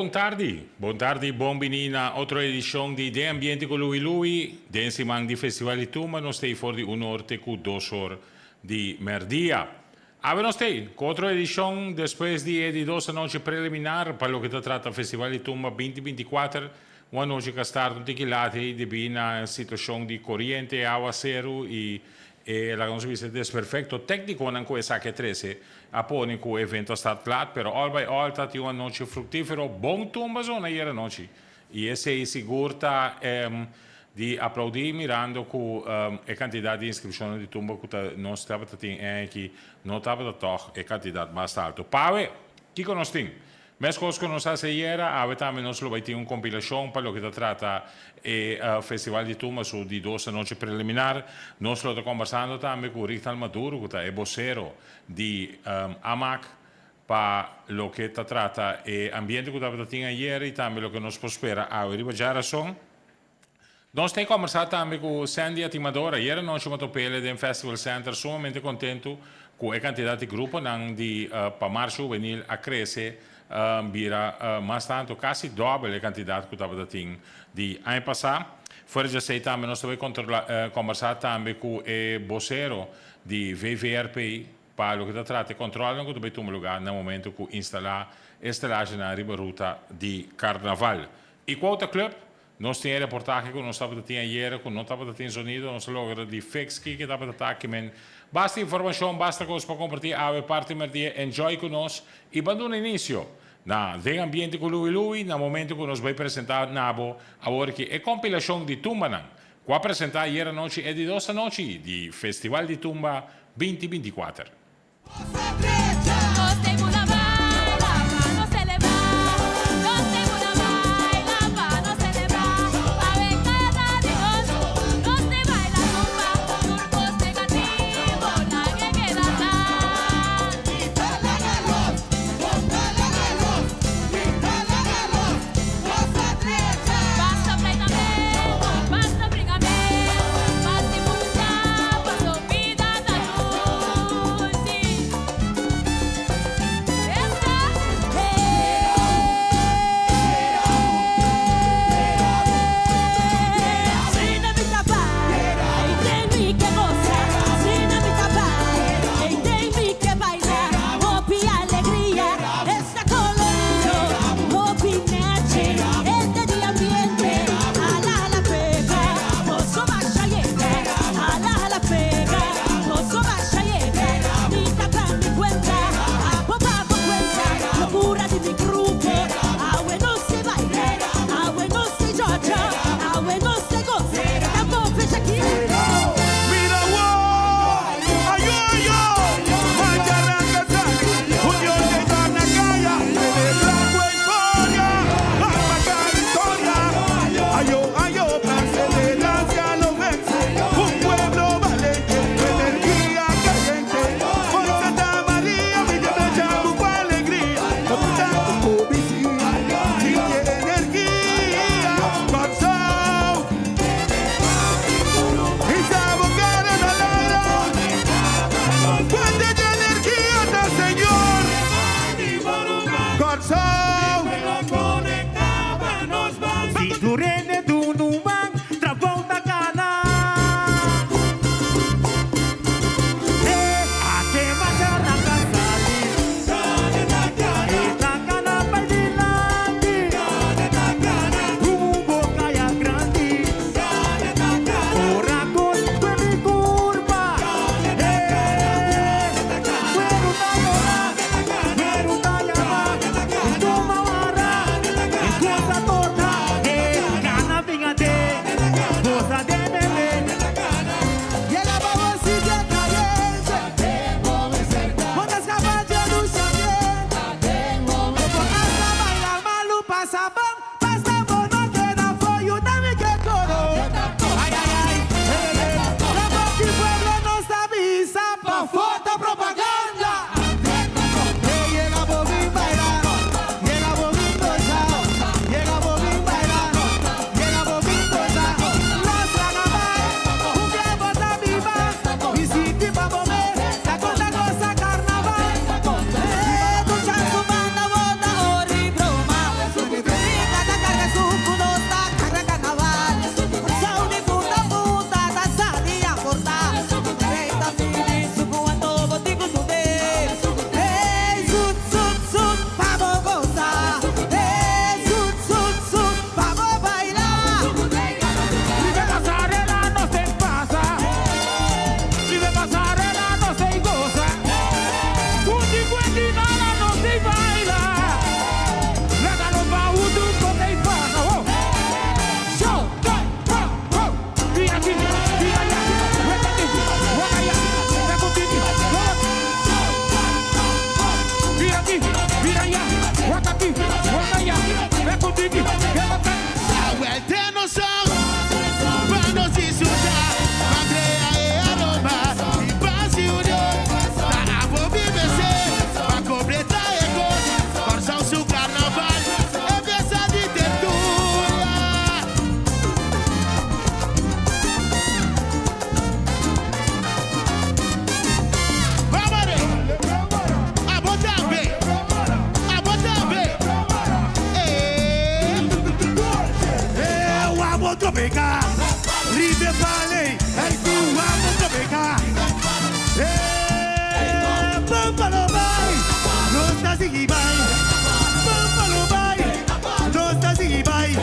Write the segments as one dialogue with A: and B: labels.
A: Bon tardi, bon tardi, bon bini na otro edicion di Den Ambiente cu Louie Louie. Den siman di Festival di Tumba nos t'ey for di un or te cu 2 or di merdia. Awe nos t'ey cu otro edicion despues di e di dos anochi preliminar pa loke ta trata Festival di Tumba 2024. Un anochi cu a start un tiki laat ey debi na situacion di coriente, awacero y e laga nos bisa desperfecto tecniconan cu esaki a trece a pone cu e evento a start laat, pero all by all ta tin un anochi fructifero. Bon tumba zona ayer anochi y esey sigur ta di aplaudi, mirando cu e cantidad di inscripcionnan di tumba cu ta nos tabata tin e aki no tabata toch e cantidad mas alto. P'awe, kico nos tin? Mescos cu nos haci ayera, awe tambe nos lo bay tin un compilacion pa loke ta trata e Festival di Tumba su di dos anochi preliminar. Nos lo ta combersando tambe cu Rignald Maduro, cu ta e bocero di AMAC, pa loke ta trata e ambiente cu tabata tin ayera y tambe loke nos por spera awe riba djarason. Nos ta combersa tambe cu Sandy Atimador. Ayera nochi m'a top'ele den Festival Center, sumamente contento cu e cantidad di gruponan di pa Marcha Hubenil a crece bira mas tanto, casi dobel e cantidad cu tabata tin di aña pasa. Fuera di esey tambe nos ta bay combersa tambe cu e bocero di VVRP pa loke ta trata e controlnan cu ta bay tuma lugar na momento cu instala e stelagenan riba ruta di Carnaval. Y Quota Club? Nos tin e reportahe cu nos tabata tin ayera cu no tabata tin zonido, nos a logra di fix kico tabata ta aki men. Basta informacion, basta cos pa comparti awe parti merdia, enjoy cu nos y ban duna inicio na Den Ambiente cu Louie Louie na momento cu nos bay presenta na bo awor aki e compilacion di tumbanan cu a presenta ayera nochi e di dos anochi di Festival di Tumba 2024.
B: Nos tengo una baila pa nos celebrar. Nos tengo una baila pa nos celebrar. Pa ver cada di nos, nos te baila tumba. Tur cos negativo laga keda atras. Basta pleitamento, basta bringamento. Basta mucha, paso bida ta dushi. Esta.
C: Asina mi ta bai, ei den mi ke gosa. Asina mi ta bai, ei den mi ke baila. Hopi alegria, esta colorido. Hopi nechi, hende di ambiente. Hala hala pega, boso basha yega. Hala hala pega, boso basha yega. Mi ta pa mi cuenta, abo pa bo cuenta. Locura di mi grupo, awe nos ta baila, awe nos ta jojo, awe nos ta goza. Tampoco Shakira.
D: Mira wow, ayo ayo, Macharanga sali, Unión de Carnacaya, celebra cu euforia, marca historia, ayo ayo, perseverancia lo vence, un pueblo valiente, energía caliente, por Santa María, mi derecha cu alegría, sinti energia, Kòrsou. Hisa bo cara na laira, fuente di energia ta Señor. Kòrsou.
E: Si tur hende duna un man, trabou ta gana. Eh, ate macharanga sali. E ta gana bai dilanti. Un boca ya grandi. Ora kos kue mi kurpa. Eh, kueru ta yora, kueru ta yama. Tuma wara, goza torta. Eh, gana bingate, goza de bebe.
F: Llega pa un sitio caliente. Botas caballo lucha bien. Como hasta bailar malu pasa bon. Pasa bon no queda follo. Dame que coro. Ay, ay, ay. Eh, eh. La boca y pueblo nos avisa. Pa foto propaganda. Que llega Bobín baila. Llega Bobín goza. Llega Bobín baila. Llega Bobín goza. Los carnaval. Un bota viva. Y si tipo mover. La cosa goza carnaval. Eh, tu chansu banda bota ori broma.
E: trompeká. Riba e palei, ei ku amo trompeká. Eh, pampa lo bai, nos ta sigui bai. Pampa lo bai, nos ta sigui bai.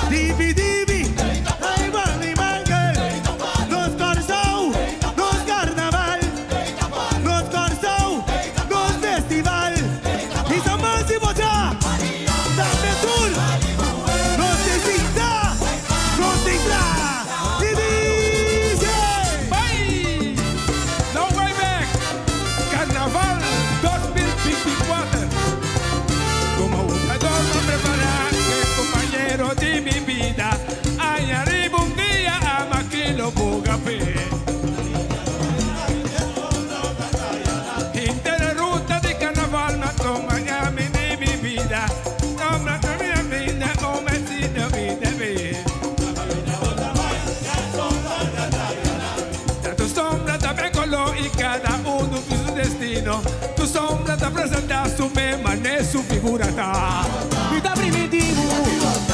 E: Dibi dibi, ai mami mangel. Nos Kòrsou, nos karnaval. Nos Kòrsou, nos festival. I sa mas di boca, tambe tur. Nos tin sinta, nos tin kla. I dice.
G: Bai! No way back! Carnaval 2024. Como jugador no prepara que compañero de mi vida. Ay, arriba un día ama que lo bugape. Inter ruta de carnaval no toma ya mi de mi vida. No me mi vida, no me sido mi de Tu sombra también color y cada uno con su destino. Tu sombra te presenta su memané, su figura está.
F: Mi ta primitivo,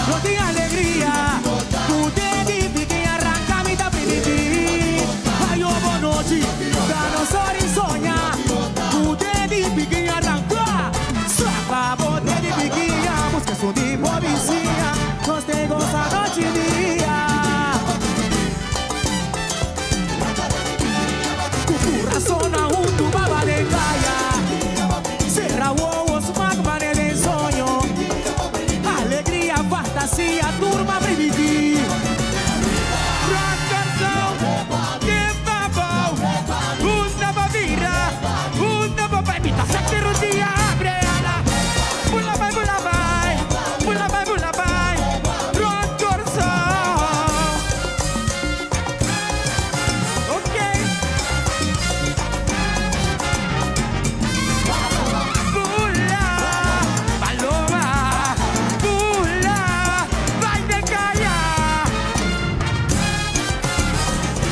F: no tin alegria. Ku te di que arranca mi ta primitivo. Ay, oh, bonochi, danos ori soña. Ku te di que arranca. Suapa bote di piquilla, busca su tipo vicia. Nos te goza noche y día. Ku corazón aún tu baba de calla. Cerra huevos, magma de sueño. Alegría, fantasía, turma primitivo.
G: Que babau, una babira, una baba, sete rodilla, abre ala. Bula bai, bula bai, bula bai, bula bai, rock corazón. Ok. Bula, paloma, bula, vai de calla.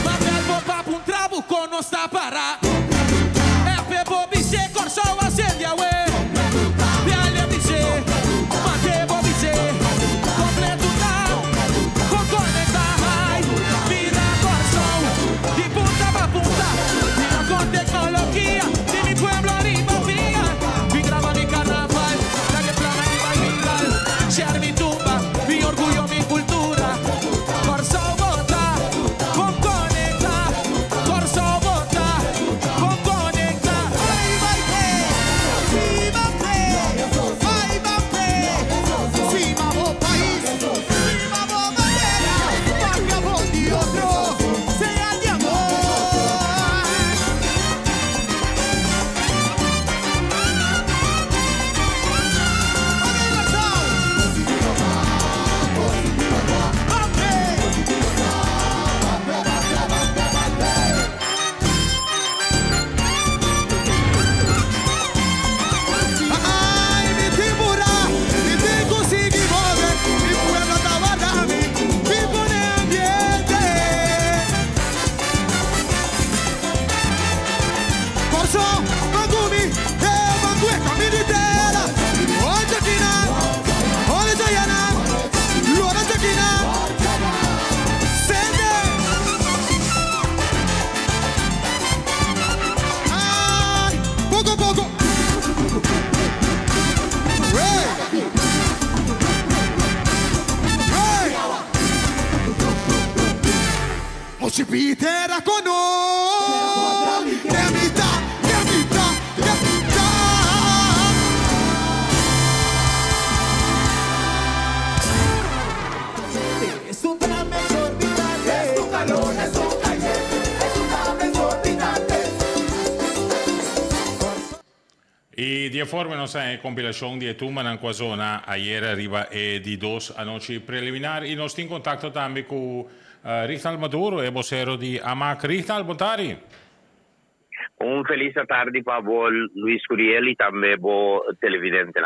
F: Papel bo pa un trabu con no está para. Epe bo biche corso ascendi awe. Viale biche, mate bo biche. Completo ta, con conecta ai. Vida corso, di punta pa punta. Vida con tecnología, de mi pueblo arriba vía. Mi graba mi carnaval, la que plana y va viral. Share mi tumba, mi orgullo, mi cultura. Corso bota, con conecta. Corso bota, con conecta.
D: Ai, bai, si va ai, va Si bo país, si bo bandera, papia bo di otro, sea de amor. Ok, Kòrsou. Ok. Ai, mi tibura, mi te consegui mover, mi pueblo ta warda mi, mi pone ambiente. Corso, Mangumi, eh, Mangueca, militera. Oye, Kina, oye, Jayana, Lora, Jakina, Sende. Ai, poko poko. Hey! Hey! Mochipitera con Demita, demita, demita.
F: Es un drama exorbitante. Es tu calor, es un caliente. Es un drama exorbitante.
A: I di forma nos e kompilashon di tumba nan ku a zona ayera riba e di dos anochi preliminar i nos tin kontakto tambe ku Rignald Maduro, e bosero di AMAC. Rignald, bon tardi.
H: Un felis tardi pa bo, Luis Curiel, i tambe bo televidente.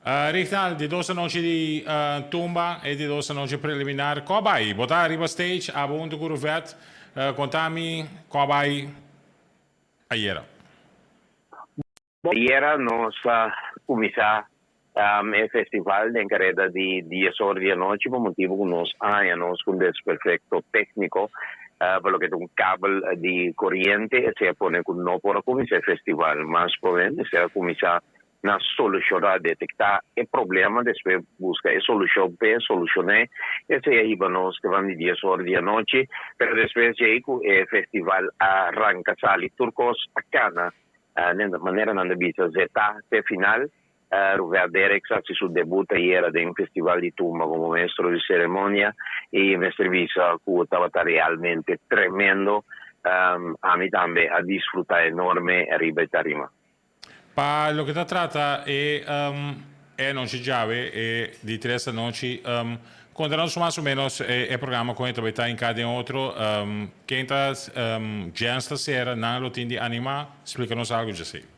A: Rignald, di dos anochi di tumba e di dos anochi preliminar. Kon a bai? Bo ta riba stage, abo huntu ku Ruvet. Konta mi kon a bai ayera.
H: Ayera nos a kuminsá. E festival den kareda di dies or di anochi pa motibu ku nos a haña nos ku un desperfekto tékniko pa loke ta un kabel di koriente. Esei a pone ku no por a kuminsá e festival mas promé. Mester a kuminsá na solushoná, detektá e problema, despues buska e solushon p'e solushoné. Esei a hiba nos te van di dies or di anochi, pero despues djei ku e festival a ranka sali tur kos a kana manera nan ta bisa zetá te final. Ruvert Derricks a hasi su debut ayera den Festival di Tumba komo maestro di seremonia i mester bisa ku tabata realmente tremendo. Ami tambe a disfrutá enorme riba e tarima.
A: Pa loke ta trata e e anochi djawe, e di tres anochi, konta nos mas o menos e programa kon e ta bai ta hinká den otro, ken ta Jens ta sera, nan lo tin di animá, splika nos algu djasei.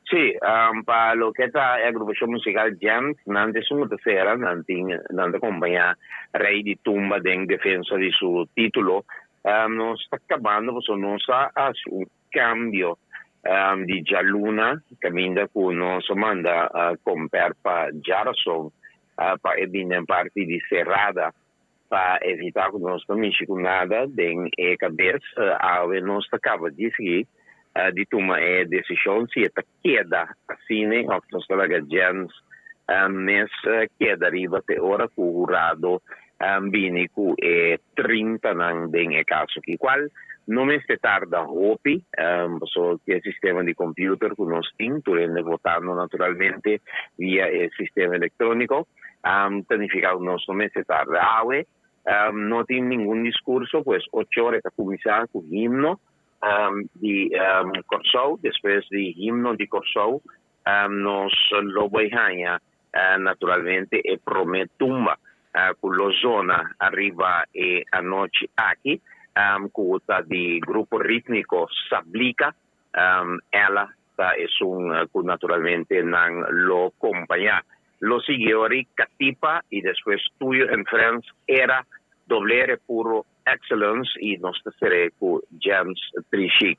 H: Sí, pa loke ta e agrupashon musikal Jens, nan ta esun ku ta sera, nan tin nan ta kompañá Rei di Tumba den defensa di su título. Nos ta kabando pasobra nos a hasi un kambio di djaluna kaminda ku nos a manda komper pa djarason pa e bini den parti di serada pa evitá ku nos ta mishi ku nada den e kabes. Awe nos ta kaba di sigui di tuma e desishon si e ta keda asina òf nos ta laga Jens mes keda riba te ora ku hurado bini ku e trintanan den e kaso aki, kual no mester tarda hopi, pasobra ku e sistema di computer ku nos tin, tur hende votando naturalmente via e sistema elektróniko, ta nifiká ku nos no mester tarda. Awe no tin ningun diskurso, pues ocho ora e ta kuminsá ku himno di Kòrsou, despues di himno di Kòrsou nos lo bai haña naturalmente e promé tumba ku lo zona ariba e anochi aki ku ta di grupo rítmiko Sablika. Ella ta esun ku naturalmente nan lo kompañá. Lo sigui ori Katipa i despues Tuyo and Friends, Era, Doble R Puro Excellence i nos ta ser'é ku James Trishik.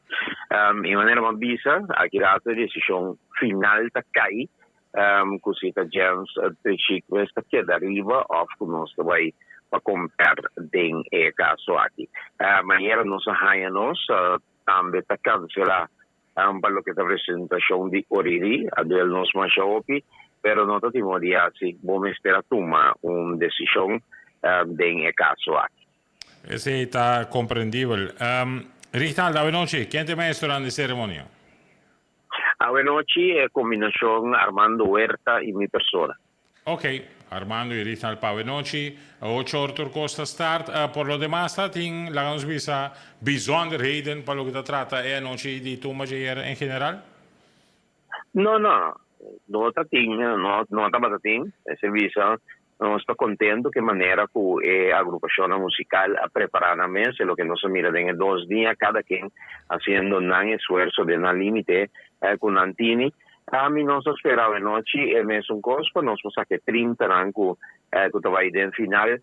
H: I manera bo a bisa, aki rato e desishon final ta kai ku si ta James Trishik mes ta keda riba òf ku nos ta bai pa komper den e kaso aki. Manera nos a haña nos tambe ta kanselá pa loke ta presentashon di Oriri, a duel nos masha hopi, pero no ta tin modo di hasi, bo mester a tuma un desishon den e kaso aki.
A: Esei ta komprendibel. Rignald, awenochi, ken ta e maestronan di seremonia?
H: Awenochi e kombinashon Armando Huerta i mi persona.
A: Ok, Armando y Rignald pa awenochi, ocho or tur cos ta start. Por lo demas ta tin, laga nos bisa, bijzonderheden pa loke ta trata e anochi di tumba djayer en general?
H: No, no. No ta tin, no, no tabata tin. Mester bisa, nos ta contento cu e manera cu e agrupacionnan musical a prepara nan mes, e loke nos a mira den e dos dia, cada ken haciendo nan esfuerzo den nan limite cu nan tini. Ami nos a spera awenochi e mesun kos pa nos por saka e trintanan ku ku ta bai den final.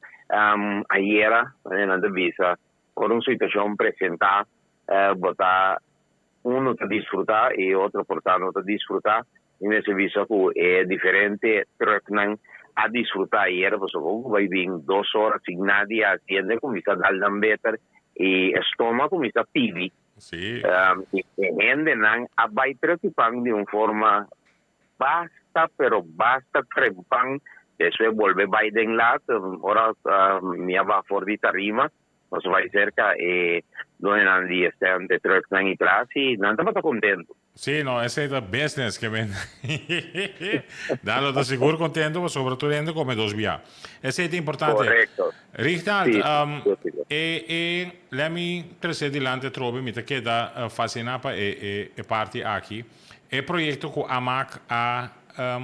H: Ayera nan ta bisa ora un situashon presentá bo ta unu ta disfrutá i e otro por ta no ta disfrutá. Mi mester bisa ku e diferente trùknan a disfrutá ayera pasobra ku bai bin dos ora sin nadie a hasiende kuminsá dal nan beter i e stoma kuminsá pidi.
A: Sí.
H: I e hendenan a bai preocupan di un forma basta pero basta trempan, despues bolbe bai den lat, ora mi a baha for di tarima, nos a bai cerca e doñonan di e stand, e trucknan i tras i nan tabata contento.
A: Sí, no, esei ta business ke men. Nan lo ta sigur contento pasobra tur hende come dos bia. Esei ta importante.
H: Correcto.
A: Rignald,
H: Sí, sí, sí, sí.
A: e, e, let mi trece dilanti atrobe, mi ta keda fasciná pa e, e, e parti aki. E proyecto cu AMAC a,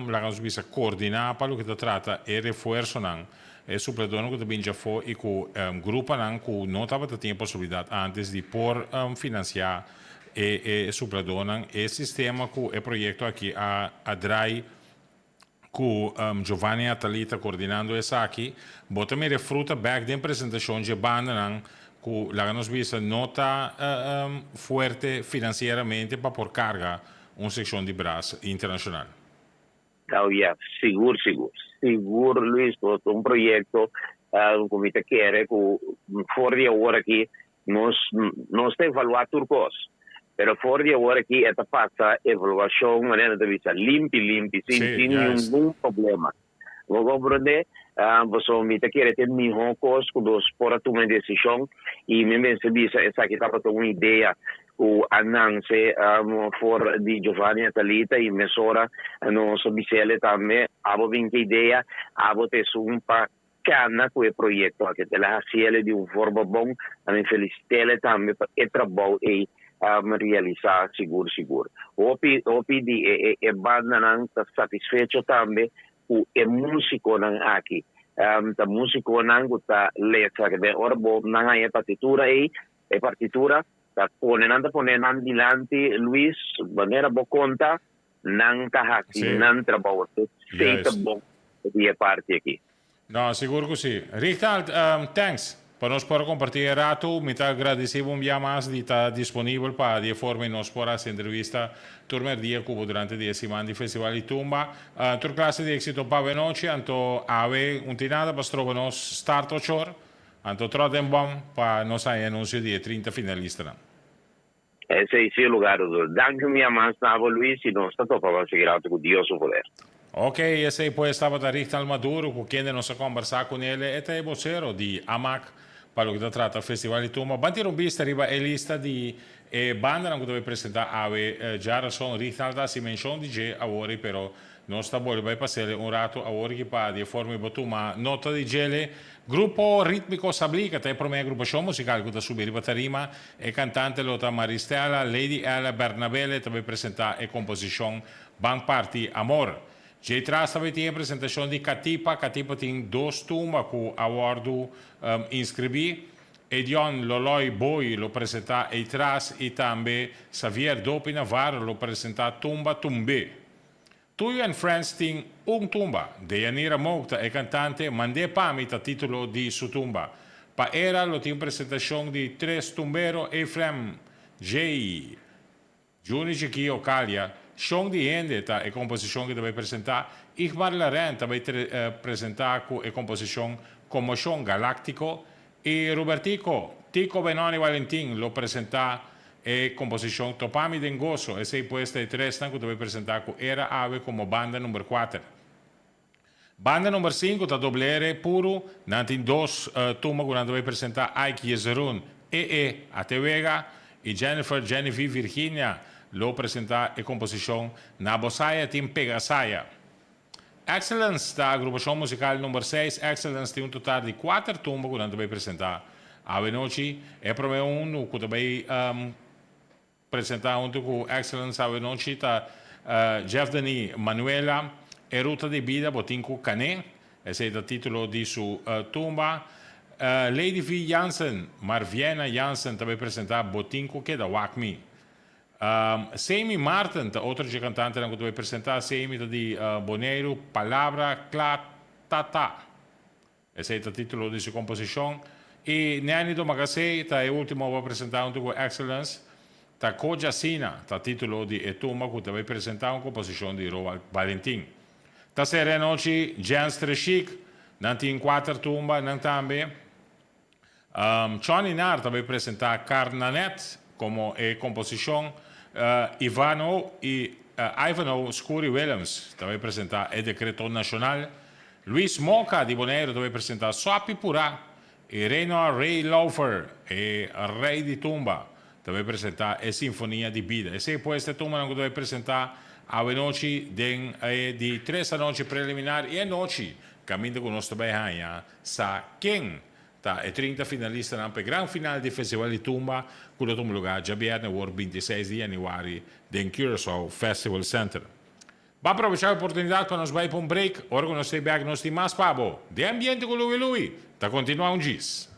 A: laga nos bisa, coordiná pa loke ta trata e refuerzonan, e supledornan cu ta bin djafó y cu gruponan cu no tabata tin e posibilidad antes di por financiá e, e supledornan, e sistema cu e proyecto aki a, a draai, Ku Giovanni Attali ta kordinando esaki, bo ta mira e fruta bèk den presentashon dje bandanan ku, laga nos bisa, no ta fuerte finansieramente pa por karga un sekshon di bras internashonal.
H: Oh yeah, sigur sigur. Sigur Luis, ta un proyecto cu mi ta kere cu for di awor aki nos nos ta evalua tur cos, pero for di awor aki e ta pasa evaluacion manera nan ta bisa limpi limpi sin sin ningun problema. Bo comprende? Pasobra mi ta kere ta e miho cos cu nos por a tuma e decision y mi mester bisa esaki tabata un idea cu a nance for di Giovanni Atalita y mesora nos a bisele tambe abo bin cu idea, abo ta esun pa cana cu e proyecto aki. El a haciele di un forma bon, a mi felicitele tambe pa e trabou ey realisa sigur sigur. Hopi hopi di e e bandanan ta satisfecho tambe cu e musiconan aki. Ta musiconan cu ta lesa den ora bo nan haya e partitura ey, e partitura ta pone nan ta pone nan dilanti Luis manera bo conta nan ta haci nan trabou. Esey ta bon di e parti aki.
A: No, sigur cu si. Richtald, thanks pa nos por a comparti e rato. Mi ta agradeci bo un bia mas di ta disponibel pa di e forma y nos por haci entrevista tur merdia cu bo durante di e siman di Festival di Tumba. Tur clase di exito pa awe nochi, anto awe un tin nada pa stroba nos start ochor, anto trot den bom pa nos haña anuncio di e 30 finalistanan.
H: Esei si e lugar do. Danki un bia mas na bo Luis y nos ta topa pa sigui rato cu Dios su poder.
A: Ok, esei pues tabata Richtal Maduro cu kende nos a combersa cu nele. E ta e vocero di Amak pa loke ta trata Festival di Tumba. Ban tira un bista riba e lista di e bandanan cu ta bay presenta awe. Djarason Richtal ta haci mencion di dje awor pero Nos ta bolbe bai pasele un rato awor ki pa di e forma bo tuma nota di djele. Grupo Ritmiko Sablika ta e prome agrupashon musikal ku ta subi riba tarima. E kantante lo ta Maristella Lady Ella Bernabele ta bai presenta e komposishon Ban Parti Amor. Djei tras ta bai tin e presentashon di Katipa. Katipa tin dos tumba ku a wòrdu inskribí. Edion Loloy Boy lo presenta ei tras i tambe Xavier Dopi Navarro lo presenta Tumba Tumbe. Tuyo and Friends tin un tumba. Deyanira Mook ta e kantante, Mand'é pa mi ta titulo di su tumba. Pa era lo tin presentashon di tres tumbero, Efrem, Jay, Juni Chikí Ocalia, Shon di Hende ta e komposishon ku ta bai presentá, Igmar Laren ta bai presentá ku e komposishon Komoshon Galáktiko i Robertico Tico Benoni Valentin lo presentá E komposishon Topa mi den goso, esei pues ta e tresnan ku ta bai presentá ku Era Awe komo banda number kuater. Banda number sinku ta Doble R Puru, nan tin dos tumba ku nan ta bai presentá, Ike Jezerun, E.E. Atewega i Jennifer Jenny-V Virginia lo presentá e komposishon Na bo saya tin pega saya. Excellence ta agrupashon musikal number seis. Excellence tin un total di kuater tumba ku nan ta bai presentá awe nochi. E promé unu ku ta bai presentá huntu ku Excellence awe nochi ta Jeff Denis Manuela, E Ruta di Bida Bo Tin Ku Kané. Esei ta título di su tumba. Lady V. Jansen, Marviena Jansen ta bai presentá Bo Tin Ku Keda Wak Mi. Samy Marten ta otro dje kantantenan ku ta bai presentá. Samy ta di Boneiru. Palabra kla ta ta. Esei ta título di su komposishon. I Nanny Domacassé ta e último pa presentá huntu ku Excellence. Ta Koja Sina ta título di e tumba ku ta bai presentá un komposishon di Roald Balentin. Ta sera e anochi Jens Trechic. Nan tin kuater tumba nan tambe. Chonny Nar ta bay presenta Carnanet como e composicion Ivano y Ivanhoe Scurry Willems ta bay presenta E Decreto Nacional, Luis Moca di Boneiru ta bay presenta Swapi Purá y Reynold Ray Lauffer e Rey di Tumba ta bay presenta E Sinfonia di Bida. Esey pues ta e tumbanan cu ta bay presenta awenochi den e di tres anochi preliminar y anochi caminda cu nos ta bay haña sa ken Ta e 30 finalistanan pa e gran final di Festival di Tumba ku lo tuma lugá djabièrnè awor 26 di yanüari den Curaçao Festival Center. Ban aprovechá e oportunidat pa nos bai pa un break. Ora ku nos stay bèk nos tin mas pa bo. Den ambiente ku Louie Louie ta kontinuá un djis.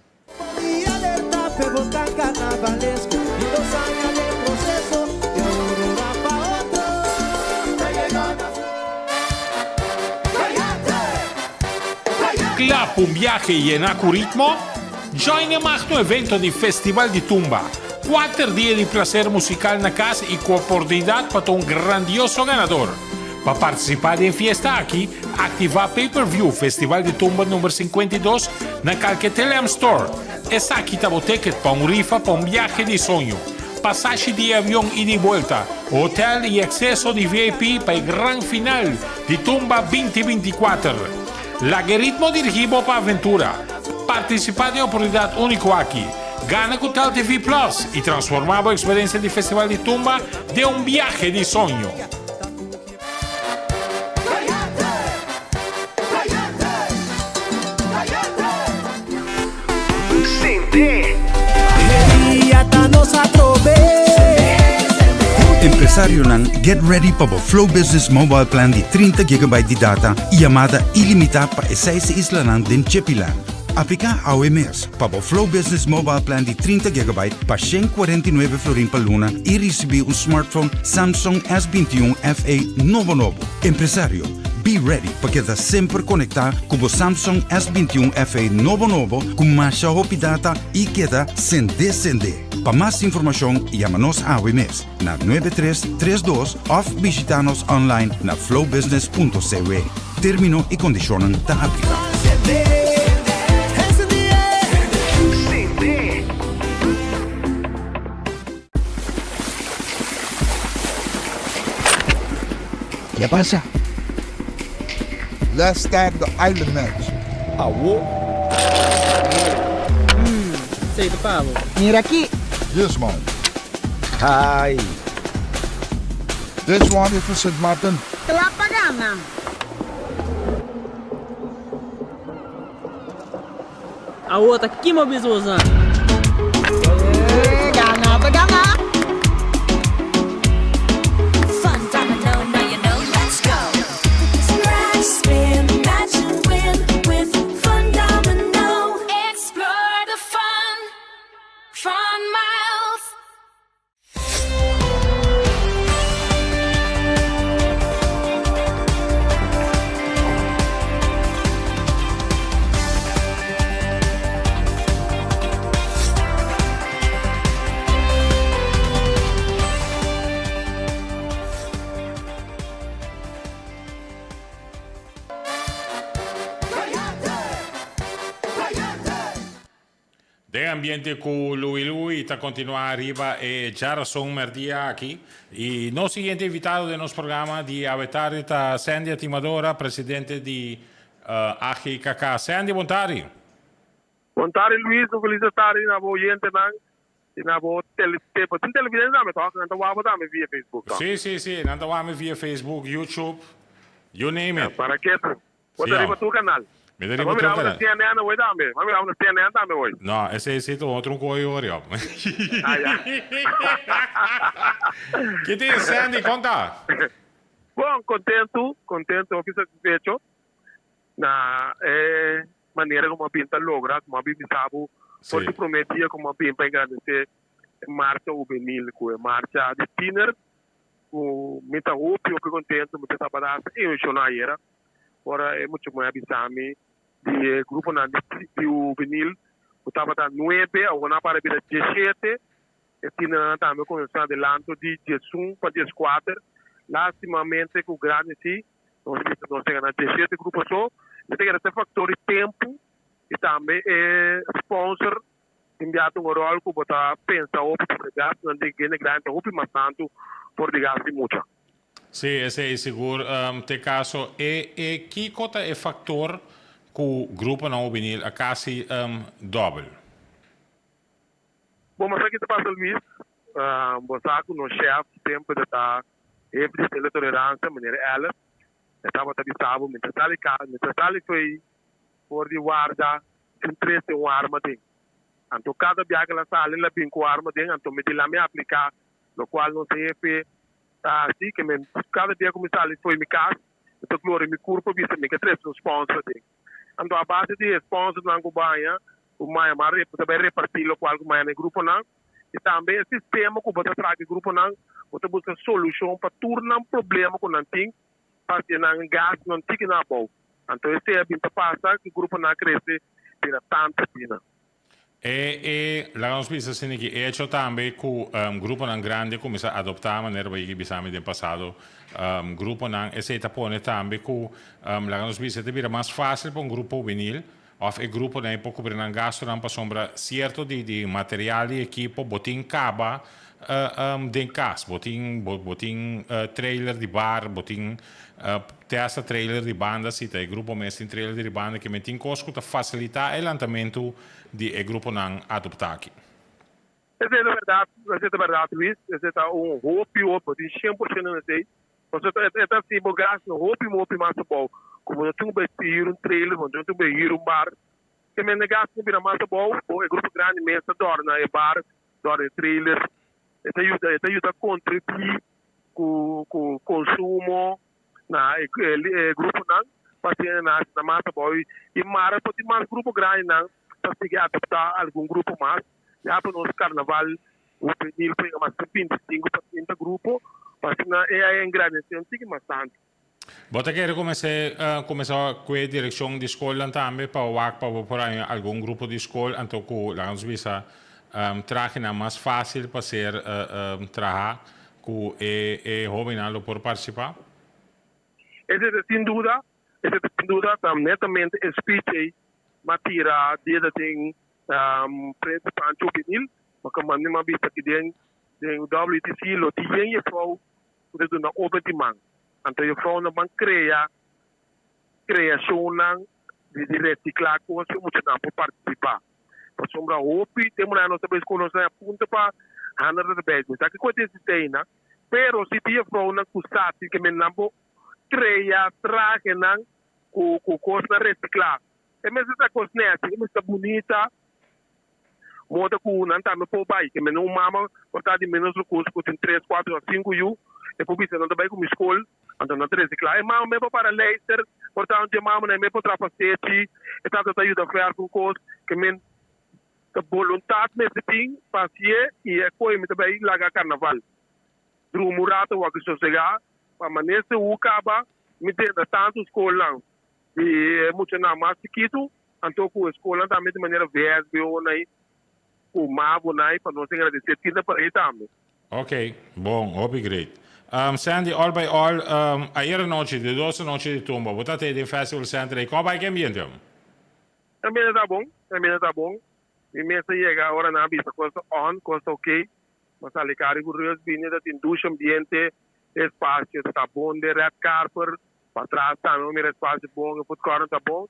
F: Mi alerta p'e boca carnavalesco y nos aña den proceso di aurora pa otro.
A: Kla pa un biahe yená ku ritmo? Join e magno evento di Festival di Tumba, kuater dia di plaser musikal na kas i ku oportunidat pa ta un grandioso ganador. Pa partisipá den e fiesta aki, aktivá Pay Per View Festival di Tumba number 52 na kalke TeleAm Store. Esaki ta bo ticket pa un rifa pa un biahe di soño, pasashi di avion ida i buelta, hotel i akseso di VIP pa e gran final di Tumba 2024. Laga e ritmo dirigí bo pa aventura. Partisipá den e oportunidat úniko aki. Gana ku Tel TV Plus i transformá bo eksperensia di Festival di Tumba den un biahe di soño.
I: Empresarionan, get ready pa bo Flow Business Mobile Plan di 30 gigabyte di data y yamada ilimita pa e seis islanan den Chipiland. Aplica awe mes pa bo Flow Business Mobile Plan di 30 gigabyte pa 149 florin pa luna y ricibi un smartphone Samsung S21 FE nobo nobo. Empresario, be ready pa keda semper conecta cu bo Samsung S21 FE nobo nobo cu masha hopi data y keda sende sende. Pa mas informacion yama nos awe mes na nuebe tres tres dos of bishita nos online na flowbusiness.cw. Termino y condicionnan ta aplica.
J: Ke pasa?
K: Let's start the island match.
J: Awo.
F: Hmm, sei ta pa bo.
J: Mira aki.
K: This one.
J: Hai.
K: This one is for Sint Maarten.
L: Kla pa gana.
F: Awo ta kima bisbosan.
L: Gana ta gana.
B: Fun domino, now you know, let's go. Scratch, spin, match and win with Fun Domino. Explore the fun, fun miles.
A: Den ambiente cu Louie Louie ta continua riba e djarason merdia aki y nos siguiente invitado den nos programa di awe tardi ta Sandy Atimadora, presidente di AGKK. Sandy, bon tardi.
M: Bon tardi Luis, un feliz tardi na bo oyentenan y na bo tele, bo tin televidente tambe toch? Nan ta wak bo tambe via Facebook toch?
A: Si, si, si, nan ta wak mi via Facebook, YouTube, you name it.
M: Para ketu. Bo ta riba tur kanal.
A: Mi ta riba tur kanal.
M: Bo mira na CNN awor tambe. Bo mira na CNN tambe hoy.
A: No, esei si ta otro un koe hoor joh.
M: Ah ya.
A: Ki tin Sandy, kon ta?
M: Bon, kontentu, kontentu, hopi satisfecho na e manera ku bo a bin ta logra, ku bo a bin bisa bo for di prome dia ku bo a bin pa engrandesé e marcha hubenil ku e marcha di tiner. Ku mi ta hopi hopi kontentu, mi ta tabata hasta emoshona ayera ora e mucha muhé a bisa mi di e gruponan di di hubenil ku tabata nuebe awor nan a para bira diesshete, e tinernan tambe a kuminsá adelanto di diesun pa dieskuater. Lastimamente ku grandi si nos a bisa nos a yega na diesshete grupo so, mi ta kere ta e faktor di tempu i tambe e sponsor. Tin bia ta un ròl ku bo ta pensa hopi pasobra e gastunan di hende grandi ta hopi mas tantu for di gastu di mucha.
A: Sí, esei sigur ta e kaso. E e kiko ta e faktor ku gruponan hubenil a kasi dòbel?
M: Bon, bo sa ki ta pasa Luis, bo sa ku nos shèf semper ta ta hefe di selo toleransia, meneer Ellis, e tabata bisa bo mi ta sali kas, mi ta sali fo'i for di warda sin trese un arma den. Anto kada bia ku el a sali el a bin ku arma den, anto mi di la mi apliká lokual nos hefe ta hasi, ke men kada bia ku mi sali fo'i mi kas mi ta gloria mi kurpa bisa mi ke trese un sponsor den. Anto a base di e sponsornan ku baña ku maya ma ta bai repartí lokual ku maya na e gruponan i tambe e sistema ku bo ta traha ku e gruponan bo ta buska solushon pa tur nan problema ku nan tin pa si nan gas nan tiki nan abou. Anto esei a bin ta pasa ku gruponan a krese bira tantu asina.
A: E e laga nos bisa asina ki echo tambe ku gruponan grandi a kuminsá adoptá manera bo yegi bisa mi den pasado. Gruponan, esei ta pone tambe ku, laga nos bisa, ta bira mas fásil pa un grupo hubenil òf e gruponan ei por kubri nan gastunan pasobra sierto di di material di ekipo bo tin kaba den kas. Bo tin bo tin trailer di bar, bo tin te hasta trailer di banda si ta e grupo mes tin trailer di banda ke men tin kos ku ta fasilitá e lantamentu di e gruponan adoptá aki.
M: Esei ta bèrdat, esei ta bèrdat Luis, esei ta un hopi hopi, bo tin 100% na esei, pasobra e ta hasi bo gastu hopi hopi mas abou, ku bo no tin ku bai hür un trailer, bo no tin ku bai hür un bar, te mende gastu ta bira mas abou, bo e grupo grandi mes ta dòrna e bar, dòrna e trailer, e ta yuda e ta yuda kontribuí ku ku konsumo na e gruponan pa asina nan hasi nan mas abou i mara por tin mas grupo grandinan ta sigui adoptá algun grupo mas. Ya pa nos carnaval hubenil por yega mas di 25 pa 30 grupo, pa asina e a engrandece un tiki mas tanto.
A: Bo ta kere kumes'é kumesá ku e direkshon di skolnan tambe pa wak pa bo por haña algun grupo di skol anto ku laga nos bisa trahenan mas fásil pa ser traha ku e e hóbennan lo por partisipá?
M: Esei ta sin duda, esei ta sin duda ta netamente e speech ei m'a tira dia ta den Prensa Pancho Hubenil, ma ku manda mi a bisa ki den den WTC lo tin yen jefrou ku ta duna obra di man. Anto jefrounan ban krea kreashonnan di di resiklá kos ku muchanan por partisipá. Pasobra hopi temporada nos ta bai skol nos a punta pa handa ta bai. Mi sa kiko e desistei nan, pero si tin jefrounan ku sa tin ke men nan por krea trahenan ku ku kosnan resiklá. E mester ta kos nèchi, e mester ta bunita, moda ku nan tambe por bai. Ke mende un mama por ta di ménos rekurso ku tin tres, kuater òf sinku yu, e por bisa nan ta bai ku mi skol, anto nan ta resiklá. E mama mes por para leister, por ta un dje mamanan e mes por traha pastechi, e tata ta yuda fèrf un kos. Ke men ta boluntat mester tin pa hasié i e koe mi ta bai laga karnaval. Drumi un rato wak sosegá pa manese hu kaba mi drenta tantu skolnan. Di e muchanan mas chikitu, anto ku e skolnan tambe di manera VSBO nai ku mavo nai pa nos engradesé tinta pa ei tambe.
A: Ok, bon, hopi great. Sandy, all by all, ayer anochi, di dos anochi di tumba, bo ta te den Festival Center ei, kon bai ki ambiente?
M: E ambiente ta bon, e ambiente ta bon. Mi mes a yega ora nan a bisa kos ta on, kos ta ok. Bo sali kari ku rus bini ta tin dushi ambiente, e espasio ta bon den red carper. Patras tambe bo mira espasio bon, e food corner ta bon.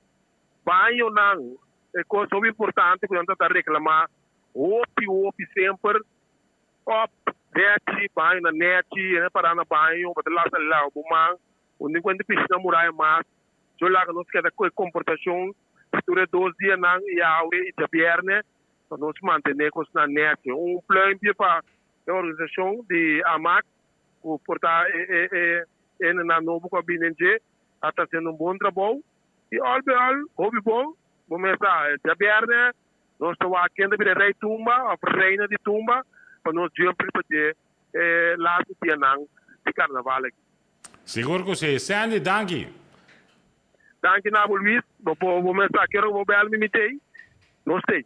M: Bañonan, e kos hopi importante ku nan ta ta reklamá hopi hopi semper, òp nèchi, bañonan nèchi, hende pará na baño, bo ta lasa lava bo man, bo no tin kuenta pishi na muraya mas. Yo laga nos keda ku e komportashon tur e dos dianan, yawe i djabièrnè, pa nos mantené kosnan nèchi. Un pluimpje pa e organisashon di amak ku por ta e Hendenan nobo ku a bini en dje a ta hasiendo un bon trabou i òl be òl hopi bon. Bo mes sa, djabièrnè nos ta wak ken ta bira rei tumba òf reina di tumba pa nos jump riba dje e laatste dianan di karnaval aki.
A: Sigur ku si. Sandy, danki.
M: Danki na bo Luis. Bo por bo mes sa kero bo bèl mi mi t'ei. Nos t'ei.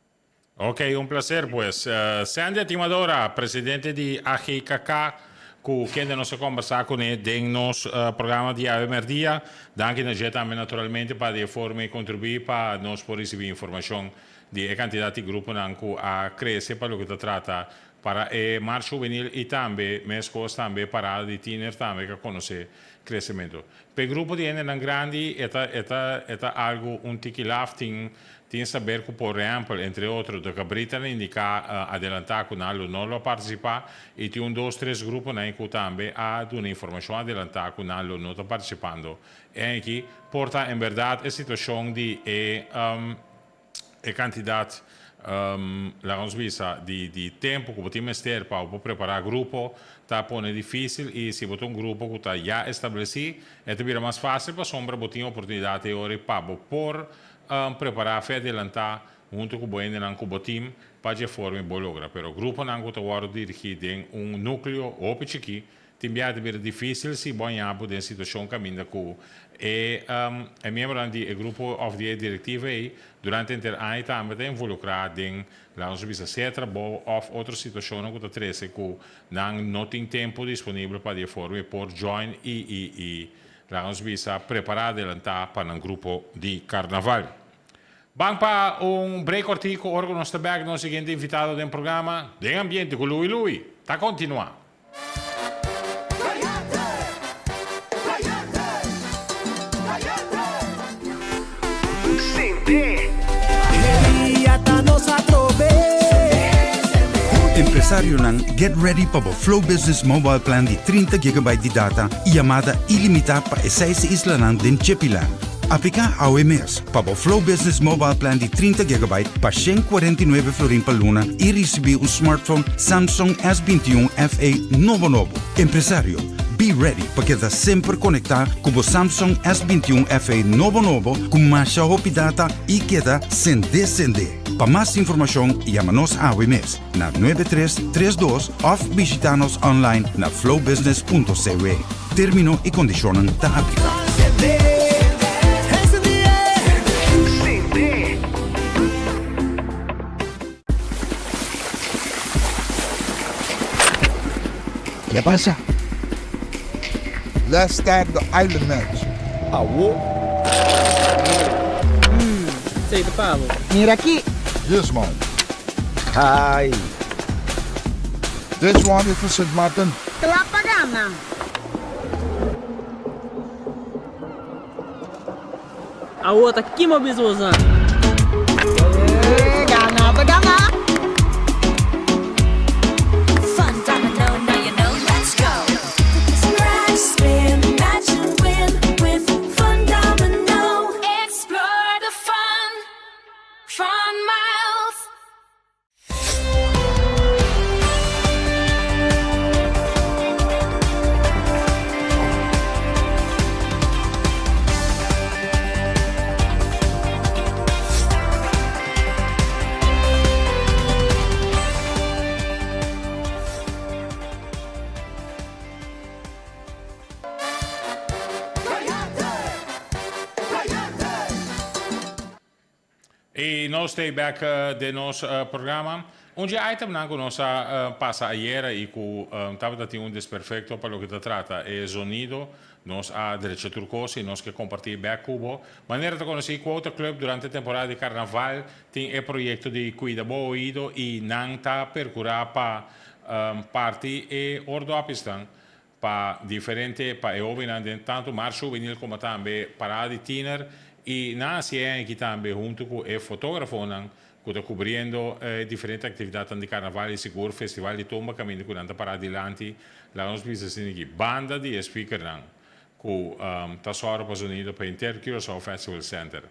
A: Ok, un placer pues. Sandy Atimadora, presidente di AGKK, cu kende nos a conversa cune den nos programa di awe merdia. Danki na dje tambe naturalmente pa di e forma e contribui pa nos por ricibi informacion di e cantidad di gruponan cu a crece pa loke ta trata para e Marcha Hubenil y tambe mescos tambe e parada di tiener tambe ca conoce crecemento. P'e grupo di hendenan grandi e ta e ta e ta algu un tiki laf tin tin saber ku por ehèmpel entre otro de Cabrita a indiká adelantá ku nan lo no lo a partisipá i tin un dos tres gruponan ku tambe a duna informashon adelantá ku nan lo no ta partisipando en aki por ta en bèrdat e situashon di e E kantidat, laga nos bisa, di di tempu ku bo tin mester pa bo por prepará grupo ta pone difísil i si bo ta un grupo ku ta ya establesí e ta bira mas fásil pasobra bo tin oportunidat e ora pa bo por prepará fe adelantá huntu ku bo hendenan ku bo tim pa dje forma bo logra. Pero gruponan ku ta wòrdu dirigí den un núkleo hopi chikí. Tin biaha ta bira difísil si bo haña bo den situashon kaminda ku e e miembronan di e grupo òf di e direktiva ei durante henter aña tambe ta involukrá den, laga nos bisa, sea trabou òf otro situashonnan ku ta trese ku nan no tin tempu disponibel pa di e forma e por join i i i laga nos bisa prepará adelantá pa nan grupo di karnaval. Ban pa un break kortiku ora ku nos ta bèk nos siguiente invitado den programa Den Ambiente ku Louie Louie ta kontinuá.
I: Empresarionan, get ready pa bo Flow Business Mobile Plan di 30 gigabyte di data y yamada ilimita pa e seis islanan den Chipiland. Aplica awe mes pa bo Flow Business Mobile Plan di 30 gigabyte pa 149 florin pa luna y ricibi un smartphone Samsung S 21 FE nobo nobo. Empresario, be ready pa keda semper conecta cu bo Samsung S 21 FE nobo nobo cu masha hopi data y keda sende sende. Pa mas informacion yama nos awe mes na 9332 of bishita nos online na flowbusiness.cw. Termino y condicionnan ta aplica.
J: ¿Qué pasa?
K: Let's start the island match.
J: Awo.
N: Sei ta pa bo.
L: Mira aki.
K: This one.
J: Ai.
K: This one is for Sint Maarten.
L: Kla pa gana.
N: Awo ta kima bisosa.
L: Gana ta gana.
B: Fun domino, now you know, let's go. Scratch, spin, match and win with Fun Domino. Explore the fun, fun miles.
A: Y nos ta bek den nos programa. Un dje itemnan cu nos a pasa ayera y cu tabata tin un desperfecto pa loke ta trata e zonido, nos a drecha tur cos y nos ke comparti bek cu bo. Manera ta conoci, Quota Club durante temporada di carnaval tin e proyecto di Cuida Bo Oido y nan ta percura pa parti e oordopjesnan pa diferente pa e hobennan den tantu mars hubenil komo tambe parada di tiner i nan hasi e aki tambe huntu ku e fotografonan ku ta kubriendo e diferente aktividatnan di karnaval i sigur festival di tumba kaminda ku nan ta pará dilanti laga nos bisa asina aki banda di e speakernan ku ta sòru pa zonido pa henter Curaçao Festival Center.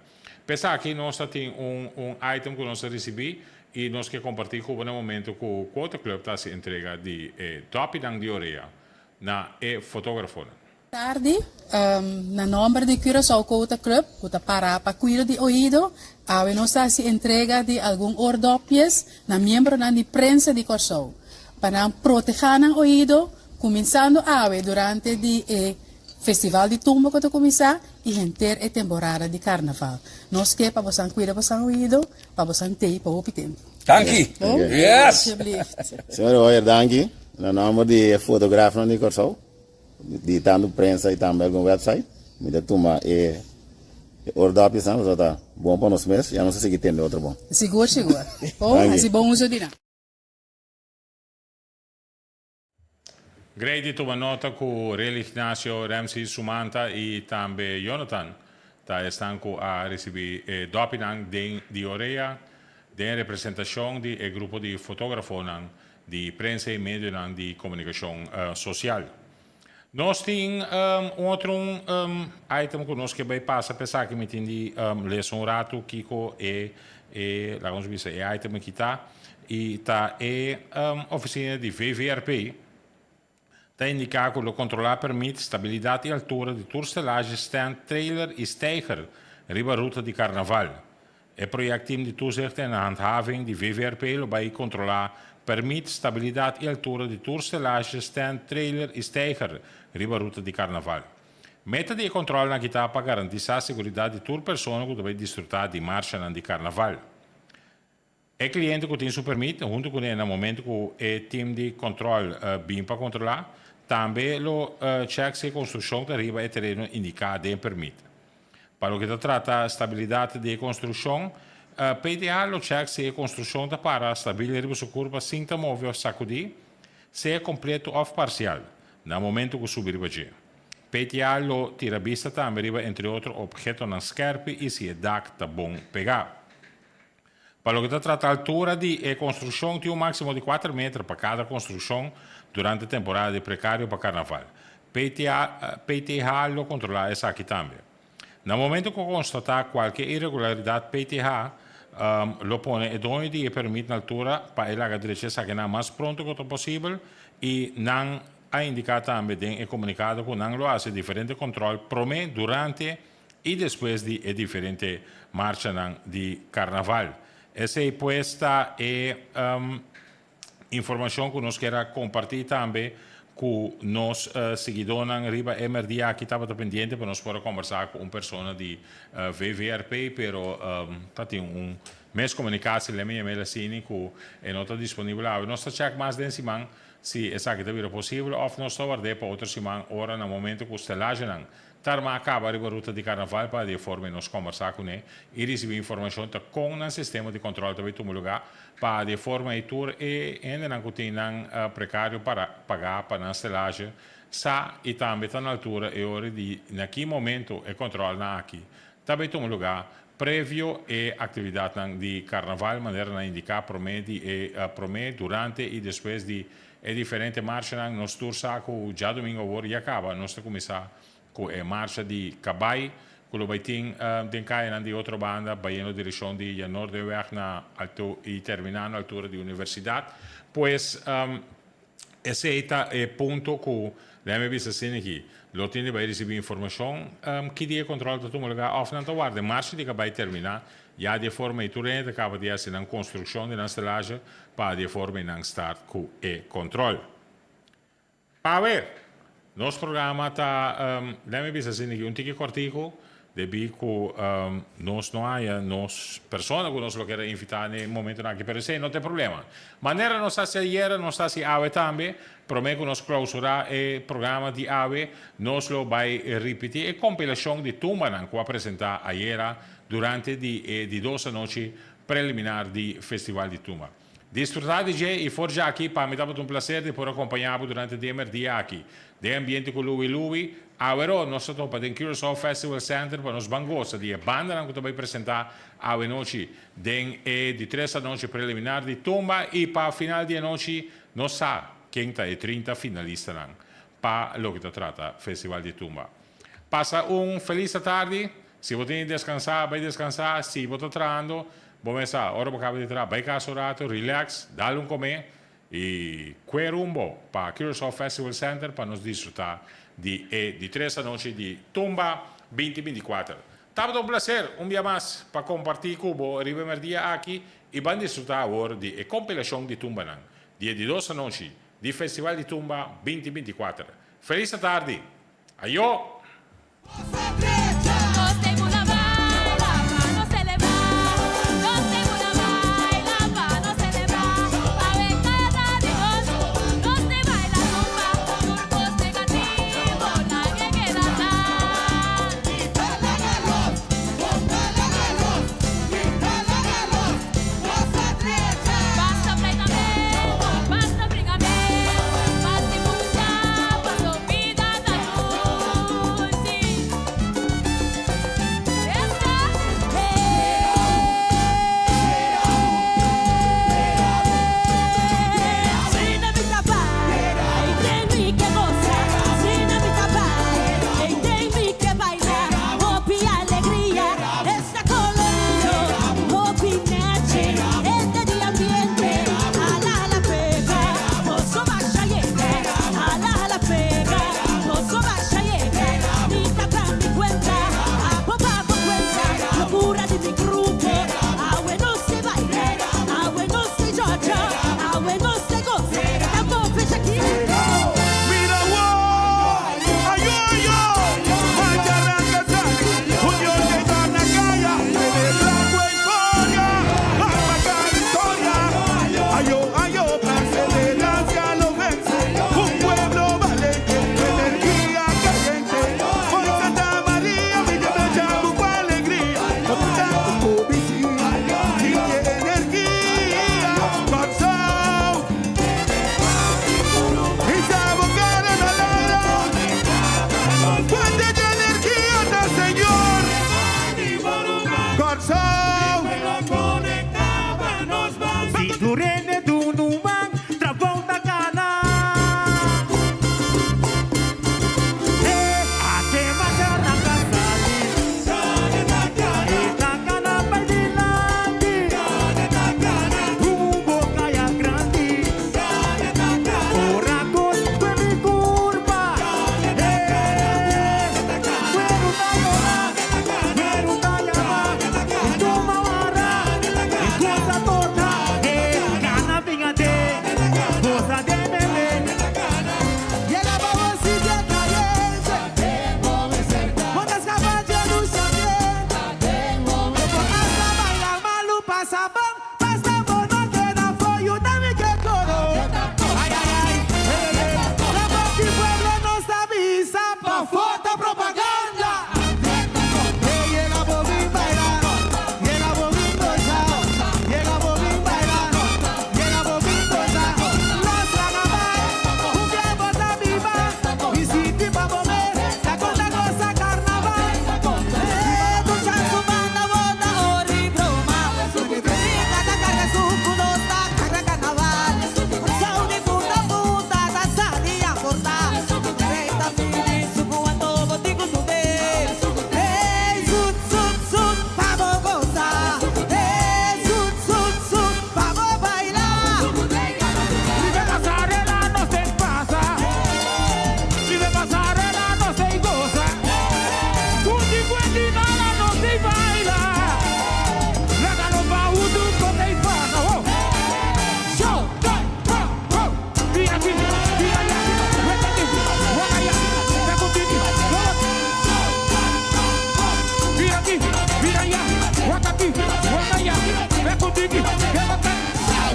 A: P'esaki nos ta tin un un item ku nos a risibí i nos ke kompartí ku bo na momento ku Quota Club ta hasi entrega di e dòpinan di orea na e fotógrafonan.
O: Tardi, na nòmber di Curaçao Quota Club ku ta pará pa kuido di oido, awe nos ta hasi entrega di algun oordopjes na miembronan di prensa di Kòrsou pa nan protehá nan oido kuminsando awe durante di e Festival di tumba ku ta kuminsá i henter e temporada di karnaval. Nos ke pa bosan kuida bosan oido, pa bosan tei pa hopi tempu.
P: Danki!
O: Bon?
P: Yes!
O: Alsjeblieft.
P: Señor Hoyer, danki. Na nomber di e fotografnan di Kòrsou, di tantu prensa i tambe algun website, mi ta tuma e oordopjesnan pasobra ta bon pa nos mes, ya nos ta sigui tende otro bon.
O: Sigur, sigur. Bon,
P: Danki.
O: hasi bon uso di nan.
A: Grady tuma nota ku Rel Ignacio, Ramsey Sumanta i tambe Jonathan ta esnan ku a risibí e dòpinan den di orea den representashon di e grupo di fotógrafonan di prensa i medionan di komunikashon sosial. Nos tin un otro item ku nos ke bai pasa pa esaki mi tin di lesa un ratu kiko e e laga nos bisa e item aki ta i ta e ofisina di VVRP ta indiká ku lo kontrolá permit, stabilidat i altura di tur stelazje, stand, trailer i steiger riba ruta di karnaval. E projectteam di Toezicht en Handhaving di VVRP lo bai kontrolá. pèrmit, stabilidat i altura di tur stelazje, stènt, trailer i steiger riba ruta di karnaval. Meta di e kòntròlnan aki ta pa garantisá seguridat di tur persona ku ta bai disfrutá di marshanan di karnaval. E kliente ku tin su permit, huntu kuné na momentu ku e tim di kòntròl bin pa kontrolá, tambe lo chèk si e konstrukshon ta riba e tereno indiká den e permit. Pa loke ta trata stabilidat di e konstrukshon, PTA lo chèk si e konstrukshon ta para stabil riba su kurpa sin ta move òf sakudí, sea kompleto òf parsial, na momentu ku subi riba dje. PTA lo tira bista tambe riba entre otro ophetonan skèrpi i si e dak ta bon pegá. Pa loke ta trata altura di e konstrukshon tin un máksimo di kuater meter pa kada konstrukshon durante temporada di prekario pa karnaval. PTA, PTH lo kontrolá esaki tambe. Na momento ku konstatá kualke iregularidat PTH lo pone e doño di e permit na altura pa e laga drecha esakinan mas pronto ku ta posibel i nan a indiká tambe den e komunikado ku nan lo hasi diferente kontròl promé, durante i despues di e diferente marchanan di karnaval. Esei pues ta e informashon ku nos kier a kompartí tambe ku nos siguidónan riba e mèrdia aki. Tabata pendiente pa nos por a kombersá ku un persona di VVRP, pero ta tin un miskomunikasi, leme yam'el asini, ku e no ta disponibel awe. Nos ta chèk mas den siman si esaki ta bira posibel òf nos ta ward'é pa otro siman ora na momento ku stelagenan Ta arma a kaba riba ruta di karnaval pa di e forma nos kombersá kuné i risibí informashon ta kon nan sistema di kòntròl ta bai tuma lugá pa di e forma ei tur e hendenan ku tin nan prekario para pagá pa nan stelazje sa i tambe ta na altura e ora di na ki momento e kòntròlnan aki ta bai tuma lugá previo e aktividatnan di karnaval manera nan indiká promé di e promé, durante i despues di E diferente marchanan, nos tur sa ku djadumingu awor ya kaba nos ta kuminsá ku e marcha di kabai ku lo bai tin den kayanan di otro banda bayendo direkshon di Jan Noorderweg na altu i terminá na altura di universidat. Pues esei ta e punto ku lèmi bisa asina aki lo tin di bai risibí informashon ki dia e kòntròl ta tuma lugá òf nan ta warda e marcha di kabai terminá Ya di e forma ei tur hende ta kaba di hasi nan konstrukshon di nan stelazje pa di e forma ei nan start ku e kontrol. Pawe! Nos programa ta, lèmi bisa asina aki, un tiki kòrtiku debí ku nos no haña nos persona ku nos lo kere invitá na e momentunan aki, pero esei no ta e problema. Manera nos hasi ayera, nos ta hasi awe tambe. Promé ku nos klousurá e programa di awe, nos lo bai ripití e kompilashon di tumbanan ku a presentá ayera durante di e di dos anochi preliminar di Festival di Tumba. Disfrutá di dje i for djaki pa mi tabata un placer di por acompañá bo durante di e merdia aki. Den ambiente cu Louie Louie, aweró nos ta topa den Curaçao Festival Center pa nos ban gosa di e bandanan cu ta bay presentá awe nochi den e di tres anochi preliminar di Tumba i pa final di e nochi nos sa ken ta e 30 finalistanan pa loke ta trata Festival di Tumba. Pasa un felis atardi. Si bo tin di deskansá, bai deskansá. Si bo ta trahando, bo mes sa, ora bo kaba di traha, bai kas un ratu, relax, dal un komé i kue rumbo pa Curaçao Festival Center pa nos disfrutá di e di tres anochi di Tumba 2024. Tabata un plaser un bia mas pa kompartí ku bo riba e merdia aki i ban disfrutá awor di e kompilashon di tumbanan di e di dos anochi di Festival di Tumba 2024. Felis atardi! Ayo!
F: pasa bon, basta bo no keda afó, yuda mi ke koro. Ai ai ai, eh eh, na boki pueblo nos ta bisa, pafó ta propaganda. Hey, yega bo bin baila, yega bo bin goza, yega bo bin baila, yega bo bin goza. Los laga bai, ku ke bo ta biba, i sinti pa bo mes, ta kon ta goza carnaval.
C: Eh, ducha su banda bota ori broma. Rica ta carga su nos ta carga carnaval. Sau di punta punta ta sali a porta. Rey ta pidi su cuanto botico su de. Hey, zut, zut, zut, pa bo goza. Hey, zut, zut, zut, pa bo baila.
G: Riba pasarela nos ta pasa. Riba pasarela nos ta goza. Cundi cuendi nada nos ta baila. Laga nos ba huntu kon ta pasa. Oh. Show, go, go, go. Bira aki, bira aya. Weta aki, waka aya. Peko tiki, go. Bira aki, bira aya. Waka aki, waka aya. Peko tiki, go.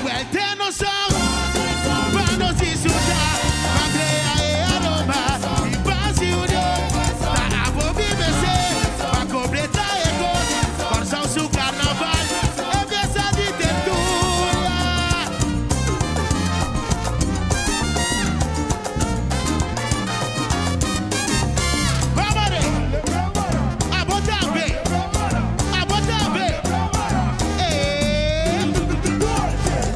D: Vuelta no son, pa nos disfrutá, pa krea e aroma i pas i union. Ta abo BBC, pa kompletá e kos, Kòrsou su karnaval, e fiesta di tertulia. Vamos, abo tambe, abo tambe. Eh.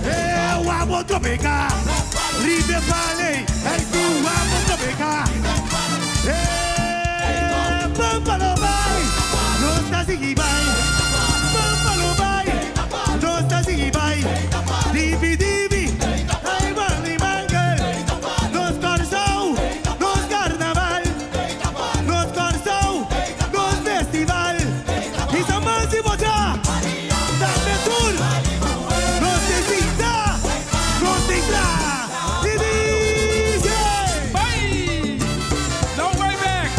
E: Eh, abo tropica, River Valley, el tu abo tropica. Eh, Buffalo Bay, nos ta sigui bai. Buffalo Bay, nos ta sigui bai. Divi divi, ay Bali Mangel. Nos Kòrsou, nos carnaval. Nos Kòrsou, nos festival. I Saman si bocha, tambe tur. Nos ta sinta, nos ta tra. I DJ.
G: Bye! No way back!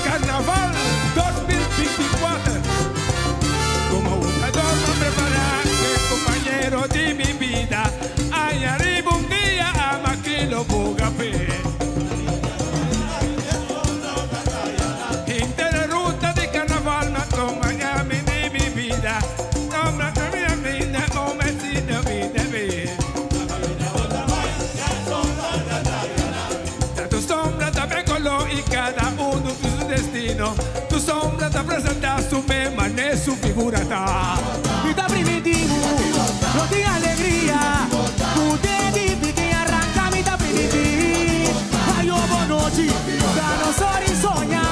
G: Carnaval 2024. Como un adorno preparante, compañero de mi vida. Ay, arriba un día, ama que lo café. Ruta di carnaval, ma acompañame de mi vida. No, no, no, mi vida, no me siento mi vida. Tu sombra también color y cada uno con su destino. Tu sombra te presenta su mema, su figura está.
F: Mi ta primitivo, no tin alegria. Ku di piki arranka mi ta primitivo. Ayo bon nochi, da nos ori soña.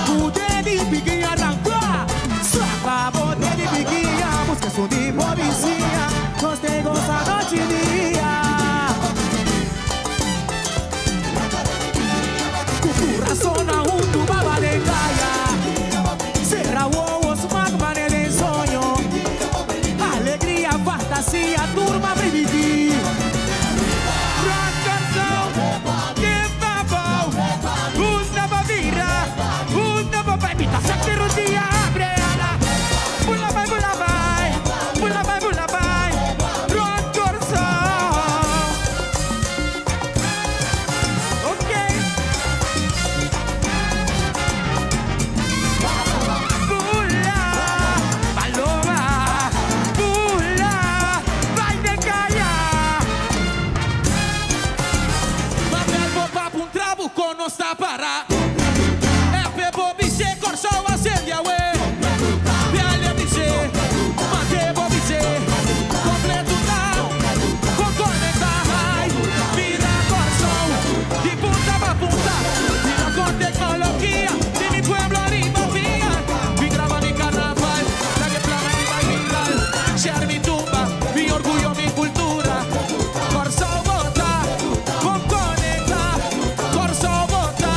F: Ku di piki arranka. Sapa bote di pikia, busca su di policía. Nos te goza noche y día. Ku razón aún tu baba de calla. Cerra huevos, magma de soño. Alegría, fantasía, turma primitivo. Una bavira, una baba, mi taza de rodilla, abre ala. Bula bai, bula bai, bula bai, bula bai. Rock Kòrsou. Ok. Bula, paloma, bula, bai de kaya.
Q: Papel bo pa puntra bo kon nos ta para. F bo bis'é Kòrsou a sende awe. Biale bis'é, mate bo bis'é. Kompleto ta, kon konektá. Mira Kòrsou, di punta pa punta. Mira kon teknologia, di mi pueblo riba via. Mi graba mi karnaval, lag'é plama i bai viral. Share mi tumba, mi orguyo, mi kultura. Kòrsou bo ta, kon konektá. Kòrsou bo ta.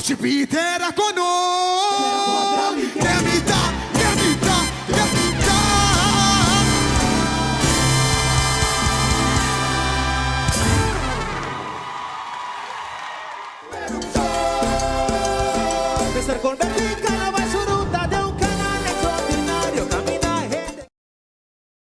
D: Chipi tera kono. Ken mi ta, ken mi ta, ken mi ta.
F: Mester Colbert.